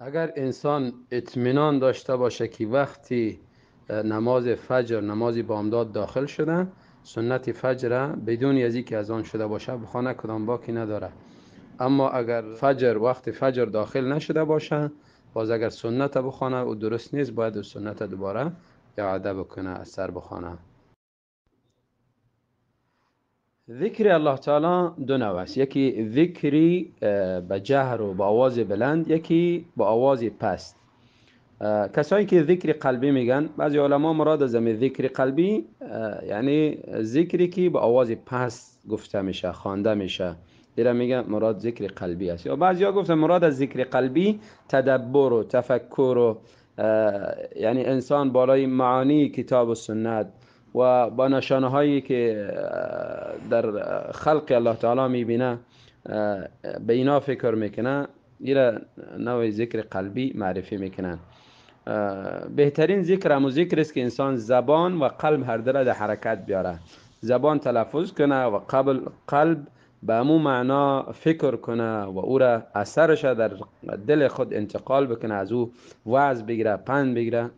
اگر انسان اطمینان داشته باشه که وقتی نماز فجر، نماز بامداد داخل شده، سنت فجر بدون از اینکه اذان شده باشه بخوانه، کدام باکی نداره. اما اگر فجر وقت فجر داخل نشده باشه، باز اگر سنت بخوانه او درست نیست، باید سنت دوباره اعاده بکنه، از سر بخوانه. ذکر الله تعالی دو نوع است، یکی ذکری به جهر و با آواز بلند، یکی با آواز پست. کسایی که ذکر قلبی میگن، بعضی علما مراد از ذکر قلبی یعنی ذکری که با آواز پست گفته میشه، خوانده میشه، دیره میگن مراد ذکر قلبی است. یا بعضیا گفتن مراد از ذکر قلبی تدبر و تفکر و یعنی انسان بالای معانی کتاب و سنت و با نشانه هایی که در خلق الله تعالی میبینه به اینا فکر میکنه، ایرا نوع ذکر قلبی معرفی میکنن. بهترین ذکر همون ذکر است که انسان زبان و قلب هر دو را در حرکت بیاره، زبان تلفظ کنه و قبل قلب به همون معنا فکر کنه و او را اثرش در دل خود انتقال بکنه، از او وعظ بگیره، پند بگیره.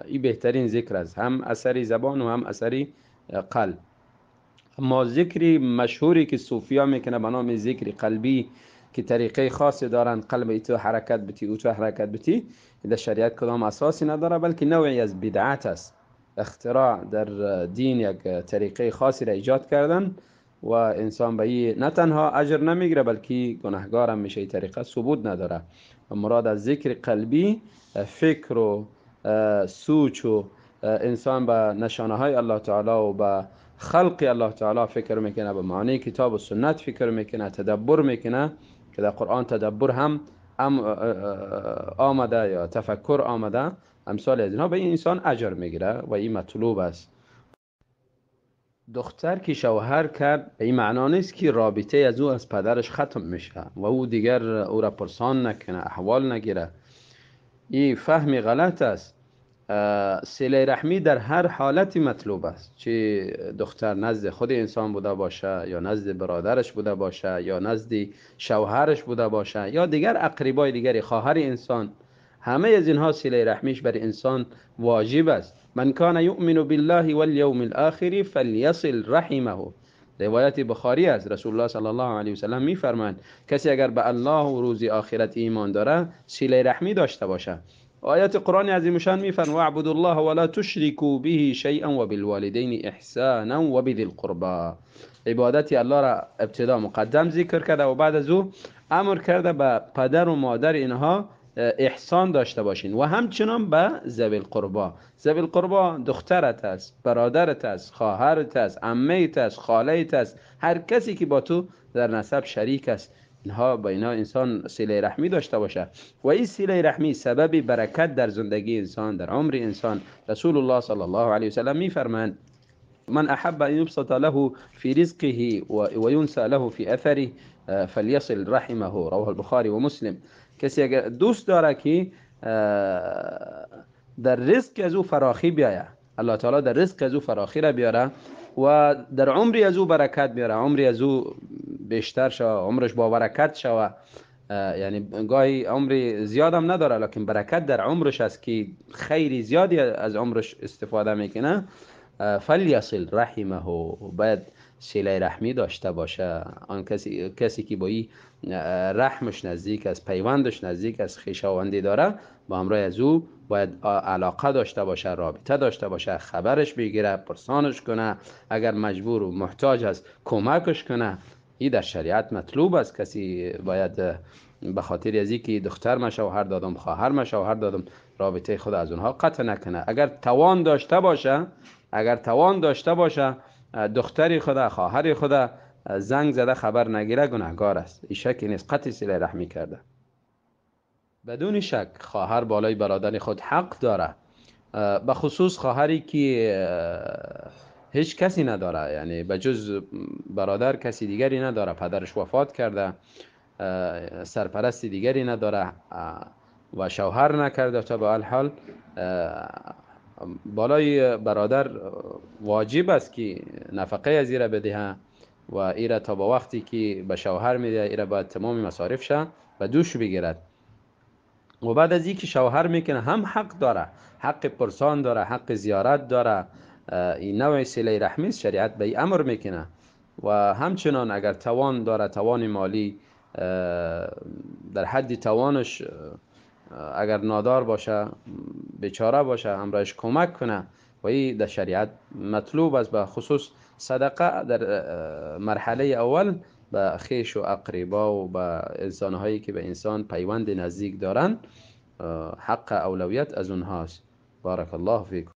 این بهترین ذکر است، هم اثری زبان و هم اثری قلب. اما ذکری مشهوری که صوفیا میکنه به نام ذکر قلبی که طریقه خاصی دارند، قلب ای تو حرکت بتی او تو حرکت بتی، در شریعت کدام اساسی نداره، بلکه نوعی از بدعت است. اختراع در دین یک طریقه خاصی را ایجاد کردن و انسان به این نه تنها اجر نمیگیره بلکه گناهگار هم میشه. این طریقه ثبوت نداره. مراد از ذکر قلبی فکر و سوچ و انسان به نشانه های الله تعالی و به خلق الله تعالی فکر میکنه، به معنی کتاب و سنت فکر میکنه، تدبر میکنه که در قرآن تدبر هم آمده یا تفکر آمده، امثال از اینها به این انسان اجر میگیره و این مطلوب است. دختر که شوهر کرد به این معنا نیست که رابطه از او از پدرش ختم میشه و او دیگر او را پرسان نکنه، احوال نگیره. این فهم غلط است. صله رحمی در هر حالتی مطلوب است، چه دختر نزد خود انسان بوده باشه یا نزد برادرش بوده باشه یا نزد شوهرش بوده باشه یا دیگر اقربای دیگری، خواهر انسان، همه از اینها صله رحمیش بر انسان واجب است. من کان یؤمن بالله والیوم الاخر فلیصل رحمه. روایت بخاری است، رسول الله صلی الله علیه و سلم میفرمایند کسی اگر به الله و روز آخرت ایمان داره صله رحمی داشته باشه. آیات قرآن عظیم شان میفرماید واعبدوا الله ولا تشركوا به شیئا وبالوالدین احسانا وبذی القربى. عبادت الله را ابتدا مقدم ذکر کرده و بعد از او امر کرده به پدر و مادر اینها احسان داشته باشین و همچنان به ذوی القربا. ذوی القربا دخترت است، برادرت است، خواهرت است، عمه‌ت است، خاله‌ت است، هر کسی که با تو در نسب شریک است، اینها با اینا انسان صله رحمی داشته باشه و این صله رحمی سبب برکت در زندگی انسان، در عمر انسان. رسول الله صلی الله علیه و سلم میفرمایند من احب ان یبسط له فی رزقه و ینسى له فی اثره فلیصل رحمه. رواه البخاری و مسلم. کسی اگر دوست داره که در رزق از او فراخی بیایه، الله تعالی در رزق از او فراخی را بیاره و در عمری از او برکت بیاره، عمری از او بیشتر شوه، عمرش با برکت شوه. یعنی گاهی عمری زیاد هم نداره لکن برکت در عمرش است که خیری زیادی از عمرش استفاده میکنه. فلیصل رحمه، باید صله رحمی داشته باشه. آن کسی که با این رحمش نزدیک است، پیوندش نزدیک است، خویشاوندی داره، با همراه از او باید علاقه داشته باشه، رابطه داشته باشه، خبرش بگیره، پرسانش کنه، اگر مجبور و محتاج است کمکش کنه. این در شریعت مطلوب است. کسی باید به خاطر از اینکه دختر ما شوهر دادم، خواهر ما شوهر دادم، رابطه خود از اونها قطع نکنه. اگر توان داشته باشه، اگر توان داشته باشه، دختری خدا، خواهر خدا زنگ زده خبر نگیره، گناهگار است. این شکی نیست، قطع صله رحمی کرده. بدون شک خواهر بالای برادر خود حق داره، به خصوص خواهری که هیچ کسی نداره، یعنی به جز برادر کسی دیگری نداره، پدرش وفات کرده، سرپرست دیگری نداره و شوهر نکرده، تا به الحال بالای برادر واجب است که نفقه از ایره بدهه و ایره تا با وقتی که به شوهر میده ایره باید تمام مصارف شه به دوش بگیرد. و بعد از اینکه شوهر میکنه هم حق داره، حق پرسان داره، حق زیارت داره. این نوع صله رحمی شریعت به این امر میکنه. و همچنان اگر توان داره، توان مالی در حد توانش، اگر نادار باشه، بیچاره باشه، همراهش کمک کنه و این در شریعت مطلوب است. به خصوص صدقه در مرحله اول به خویش و اقربا و به انسانهایی که به انسان پیوند نزدیک دارند، حق اولویت از اونهاست. بارک الله فیکم.